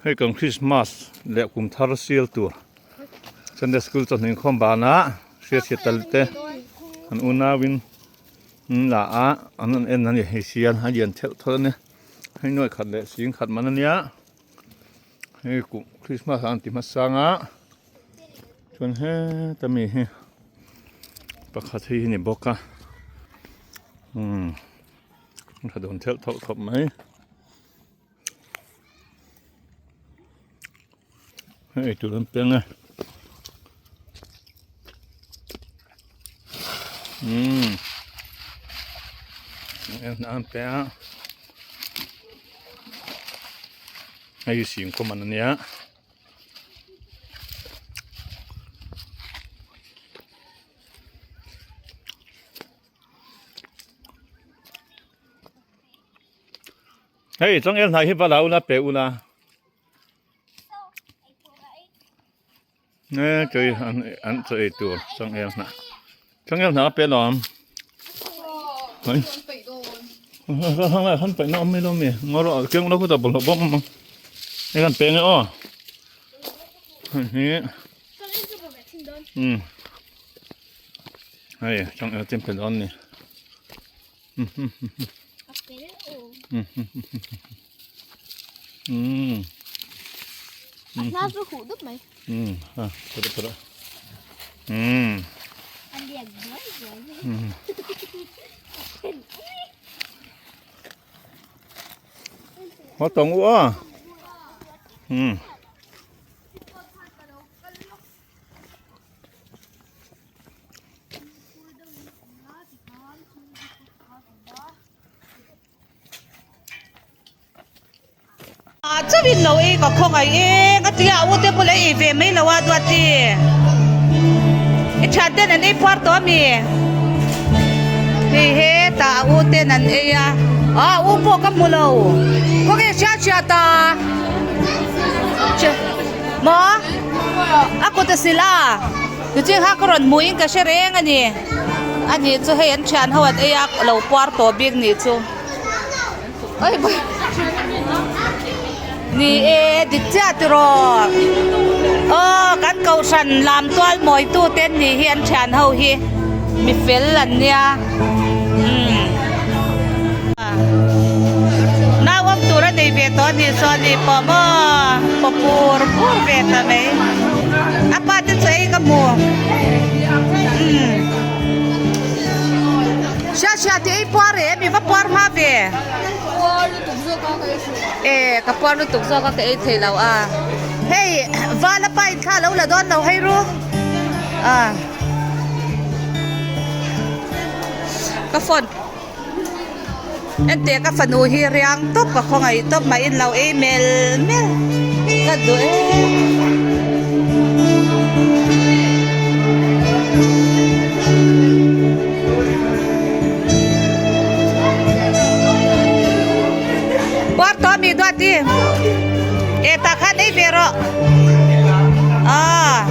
Hei kan Christmas leh kum thar sial tur Sunday school chawhnu inkhawm banah hriatchhiat tal te an unauin an la a an rawn en a ni hei sial a lian theuh thawlh a ni hei nuai khat leh sing khat man a nia hei kum Christmas ah an ti hmasang a chuan heta mi hi pakhat hei hi a ni bawk a umm a tha dawn theuh thawlh khawp mai. Hei tur an peng a umm an peng a hei singkhawm an ania. Hei changel hnai hi va la ula pe ula nge tui an an chaw ei tur changel hnah changel hnah a pe lawm hei han paih na awm mai lo mi ngaw rawh keng lo khu ta bawlhhlawh bawk ang hei kan pe nge aw hei hi um hei changel chem pe dawn ni. Hoa tawng u a. Chauhin lo ei ka khawngaih eng a tia u te pawh lo ei ve mai lo a Duati i thian ten an ei puar tawh ami hei hetah a u ten an ei a a u pawh ka hmu lo khawnge hriat hriat a maw a kut a sil a. Tuching kha ka rawn hmuh in ka hre reng a ni. A nih chu hei an thian ho an ei a lo puar tawh bik nih chu. Ni e dik chiah tiraw. Aw kan kohhran lam tual mawi tu te an nih hi an thian ho hi mi fel an nia. Umm. Nau awm tur a nei ve tawh a nih chuan ni pawh maw paw pur pur ve ta mai. A pa te chu ei ka hmu. Umm. Hria hria tih ei puar e, mi va puar hma ve. Puar lutuk zawk a ka ei thei lo. E ka puar lutuk zawk a ka ei thei lo a. Hei vala pa in thla lo la dawn lo hei ru. A. Ka phone. Enteh ka fanu hi riang tawp ka khawngaih tawp mah in lo ei mel mel ka duh em. Puar tawh ami Duati e tah khan ei ve rawh ah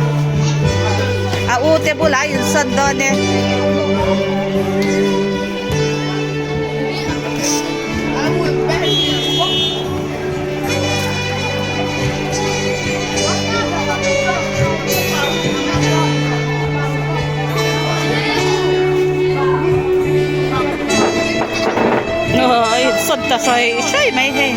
a u te bulah a insawn dawn e. Sawt ta sawi sawi mai hei.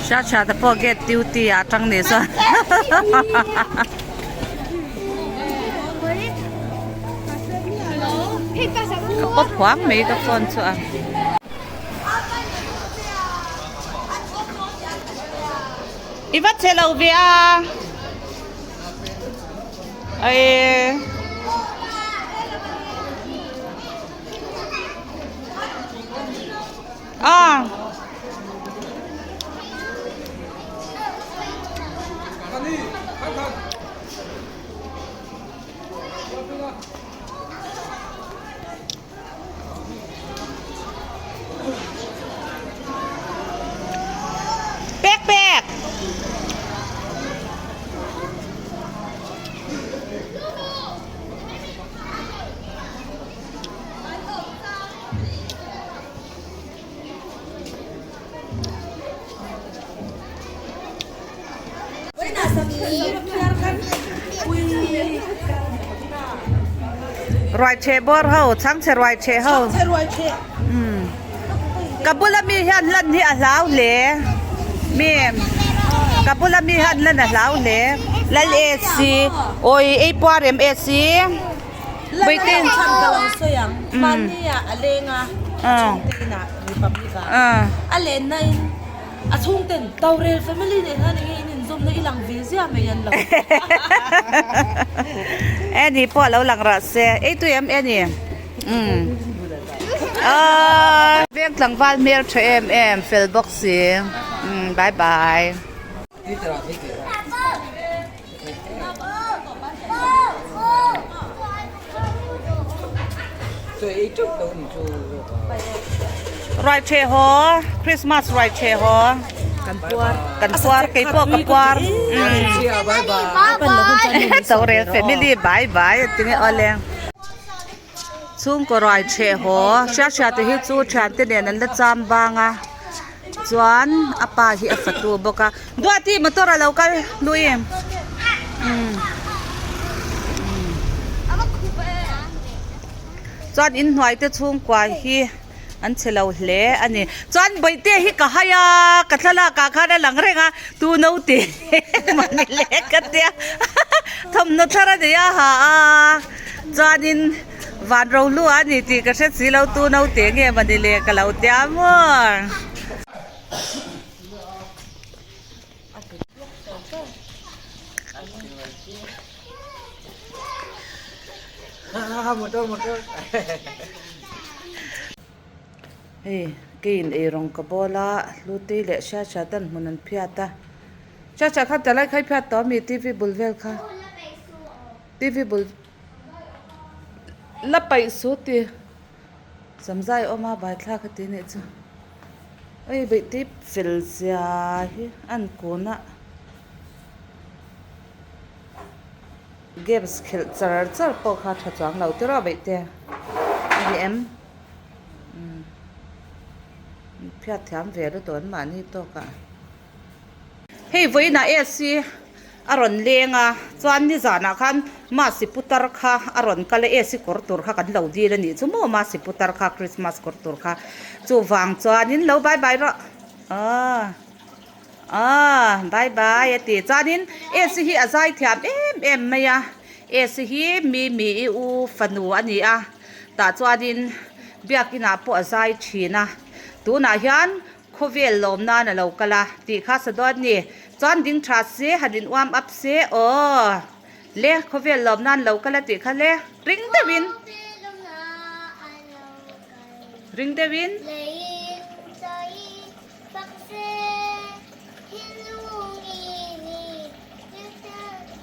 Hriat hriat te pawh gate duty ah atang nih chuan ka pawp huang mai ka phone chu a. I va che lo ve a. Ae. A. Pek pek. Ruai cheh bawr ho chhangchhe ruai cheh ho ka bula mi hian lan hi a hlau hle mi ka bula mi hian lan a hlau hle lal AC awi ei puar em AC. Lal chhan ka lo sawi ang. Mahni ah a leng a, a chhungte inah Republic ah a lenna in a chhungten Torel family nen hian enge in inzawmna i lang ve zia mai an lo ti. Annie pawh a lo lang rah se. Ei tui em Annie? Umm. Aww. Veng tlangval hmel tha em em fel bawk si. Umm bye bye. Ruai ṭheh haw Christmas ruai ṭheh haw kan puar kei pawh ka puar Torel family bye bye a ti nge awle chhungkaw ruai ṭheh haw hriat hriat te hi chu ṭhiante nen an la cham bang a. Chuan a pa hi a fatu bawk a Duati motor a lo kal lui em umm chuan inhnuai te chhungkua hi an che lo hle a ni chuan bawihte hi ka hai a ka thlalak ah khan a lang reng a tu naute mawni le ka tia thawmhnaw thar a nei a ha a chuanin. Van ro lu a ni tih ka hre si lo tu naute nge mawni le ka lo tia maw. Hei keiin eirawng ka bawl a hlutei leh hriat hriat an hmun an phiat a hriat hriat khan talai kha i phiat tawh ami T V bul vel kha T V bul. La paih su ti samzai awm a bai thlak a ti nih chu hei beih tip fel zia hi an kun a games khelh char char pawh kha tha chuang lo tiraw a beih te a ni em umm phiat thiam ve lutuk an mahni tawk ah. Hei vawiinah AC a rawn leng a, chuan nizanah khan Masi putar kha a rawn kal a, AC kawr tur kha kan lo dil a nih chu maw Masi putar kha Christmas kawr tur kha chuvang chuanin lo bye bye rawh aw aw bye bye a ti chuanin AC hi a zai thiam em em mai a, AC hi Mimi i u fanu a ni a tah chuanin biakinah pawh a zai thin a tunah hian. Khawvel lawm nan a lo kal a tih kha sa dawn ni. Chuan ding tha se, han in uam up se aw. Le khawvel lawm nan lo kal a tih kha le ring deuhin. Ring deuhin.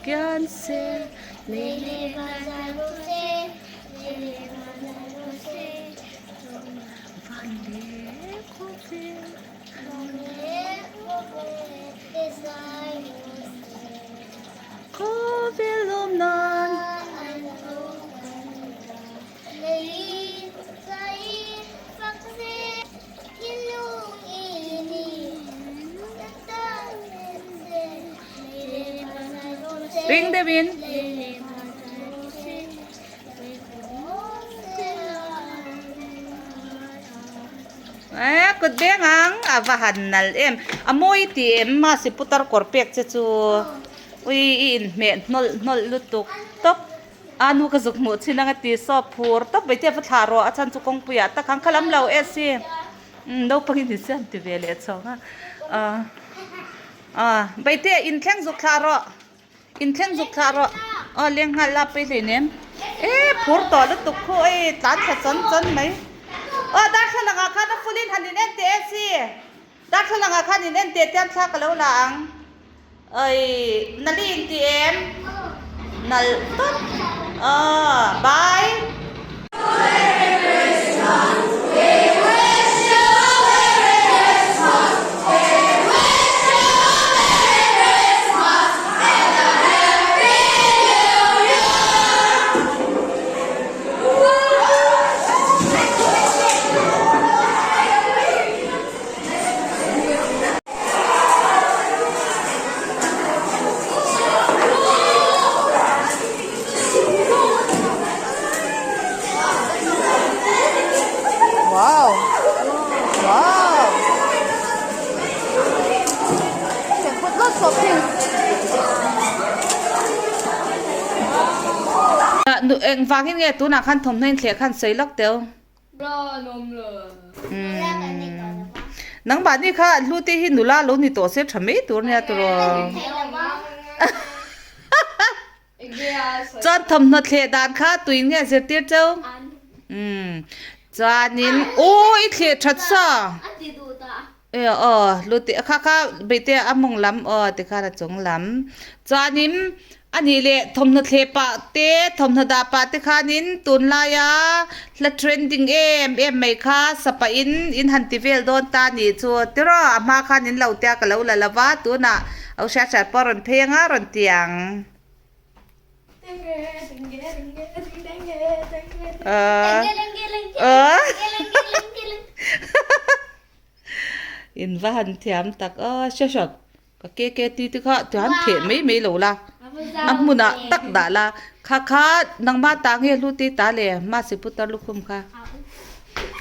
Kian se. Khawvel awm nan. Ring deuhin. kut beng ang a va han nal em a mawi tih em mahse putar kawr pek che chu ui i inhmeh hnawlh hnawlh lutuk tawp a nu ka zuk hmuh chin anga ti saw phur tawp mai te a va thlah rawh a chhan chu kawngpui ah tak ang kha lam lo e si naupang in insiam ti ve leh chhawng a ah ah baite inthleng zuk thlah rawh. Inthleng zuk thlah rawh. Aw leng nghal la pei hlei nem. E phur tawh lutuk khu ei tlan thla chawn chawn mai. Aw darthlalang ah khan a full in han in en teh e si. Darthlalang ah khan in en teh tiang thla ka lo la ang. Oi nali in ti em? Nalh tawp. Aw bye. Wow! Wow! They put lots of things. Nu eng vangin nge tunah khan thawmhnaw in thleh khan sawi lawk teu. Nangmahni kha hlute hi nula lo ni tawh se tha mai tur nia tiraw. Chuan thawmhnaw thleh dan kha tuin nge zirtir cheu? Umm chuanin aw i thleh that sa. E aw hlute kha kha beite a mawng lam aw tikhan a chung lam. Chuanin a nih leh thawmhnaw thleh pah te thawmhnaw dah pah te khanin tunlaia hla trending em em mai kha sapa in in han ti vel dawn ta nih chu tiraw a hma khan in lo tia ka lo la lova tunah Au hriat hriat pawh rawn phei anga rawn ti ang. In va han thiam tak a hriat hriat ka ke ke ti te kha tihian theh mai mai lo la a hmunah tak dah la kha kha nangmah tah nge hlu ti ta le mahse putar lukhum kha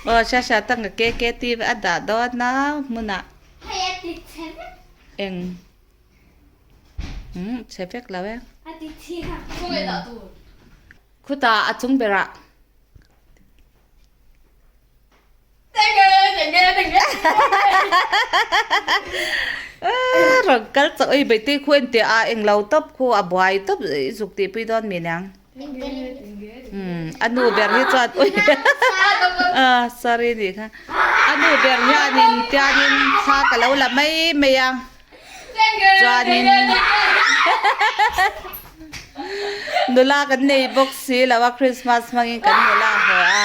aw hriat hriat tak ka ke ke ti a dah dawn a hmunah. Eng umm chhe vek lo e. Khutah a chung berah. Rawn kal chauh ei beitei khu en teh a englo tawp khu a buai tawp i zuk tih pui dawn mi niang. Umm a nu ber hi chuan ui ah sorry nih kha a nu ber hianin tianin thla ka lo la mai mai a chuanin nula kan nei bawk si lo a Christmas hmangin kan nula haw a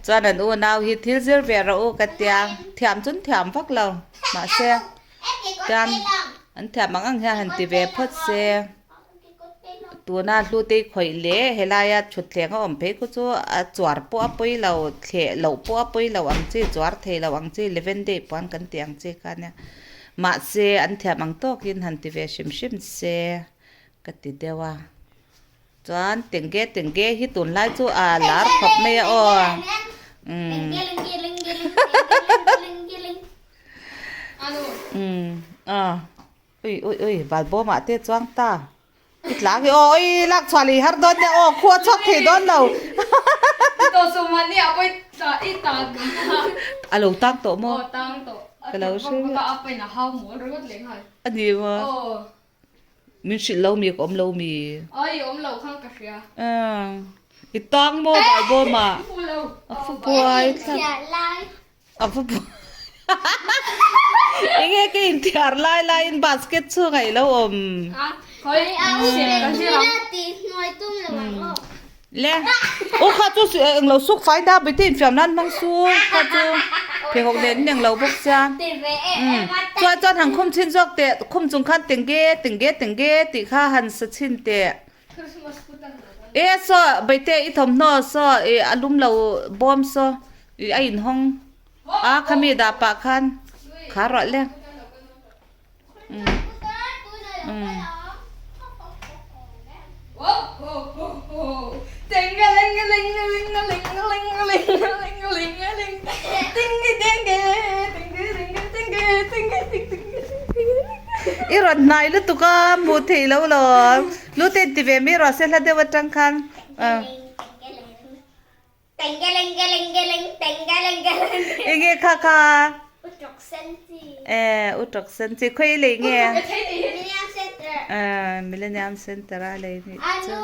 chuan an unau hi thil zir ve rawh u ka tia thiam chun thiam vak lo mahse tian an thiam ang ang hian han ti ve phawt se. Tuna hlutei khawih leh helaia thutthleng a awm phei khu chu a chuar pawh a pawi lo thleh loh pawh a pawi lo ang chi chuar thei lo ang chi leven day puan kan tih ang chi kha nia mahse an thiam ang tawkin han ti ve hrim hrim se ka ti deuh a chuan tenge tenge hi tunlai chu a lar khawp mai a aw umm umm aw. Ui ui ui bal bawm ah te chuang ta i tlang hi aw ui lak chhuah leh i har dawn nia aw khua chhuak thei dawn lo a lo tang tawh maw ka lo hre a ni maw min hrilh lo mi ka awm lo mi i tang maw bal bawm ah a fu buai thlak. A va buai Enge ka inthiar lai laiin basket chhungah i lo awm. Le u kha chu englo suk fai da bete infiam nan hmang su kha chu pheikhawk nen in englo bawk sia. Chuan chuan han khum chhin zawk teh khum chung khan tenge tenge tenge tih kha han sa chhin teh. E saw beite i thawmhnaw saw i a lum lo bawm saw i a inhawng a khami dah pah khan khar rawh le umm. rawn hnai lutuk a hmuh theih lo lawm. Lute ti ve mai rawh se hla deuh atang khan. Enge kha kha? Eh, utawk sen chi khawi lei nge? Eh, Millennium Center a lei nih chu.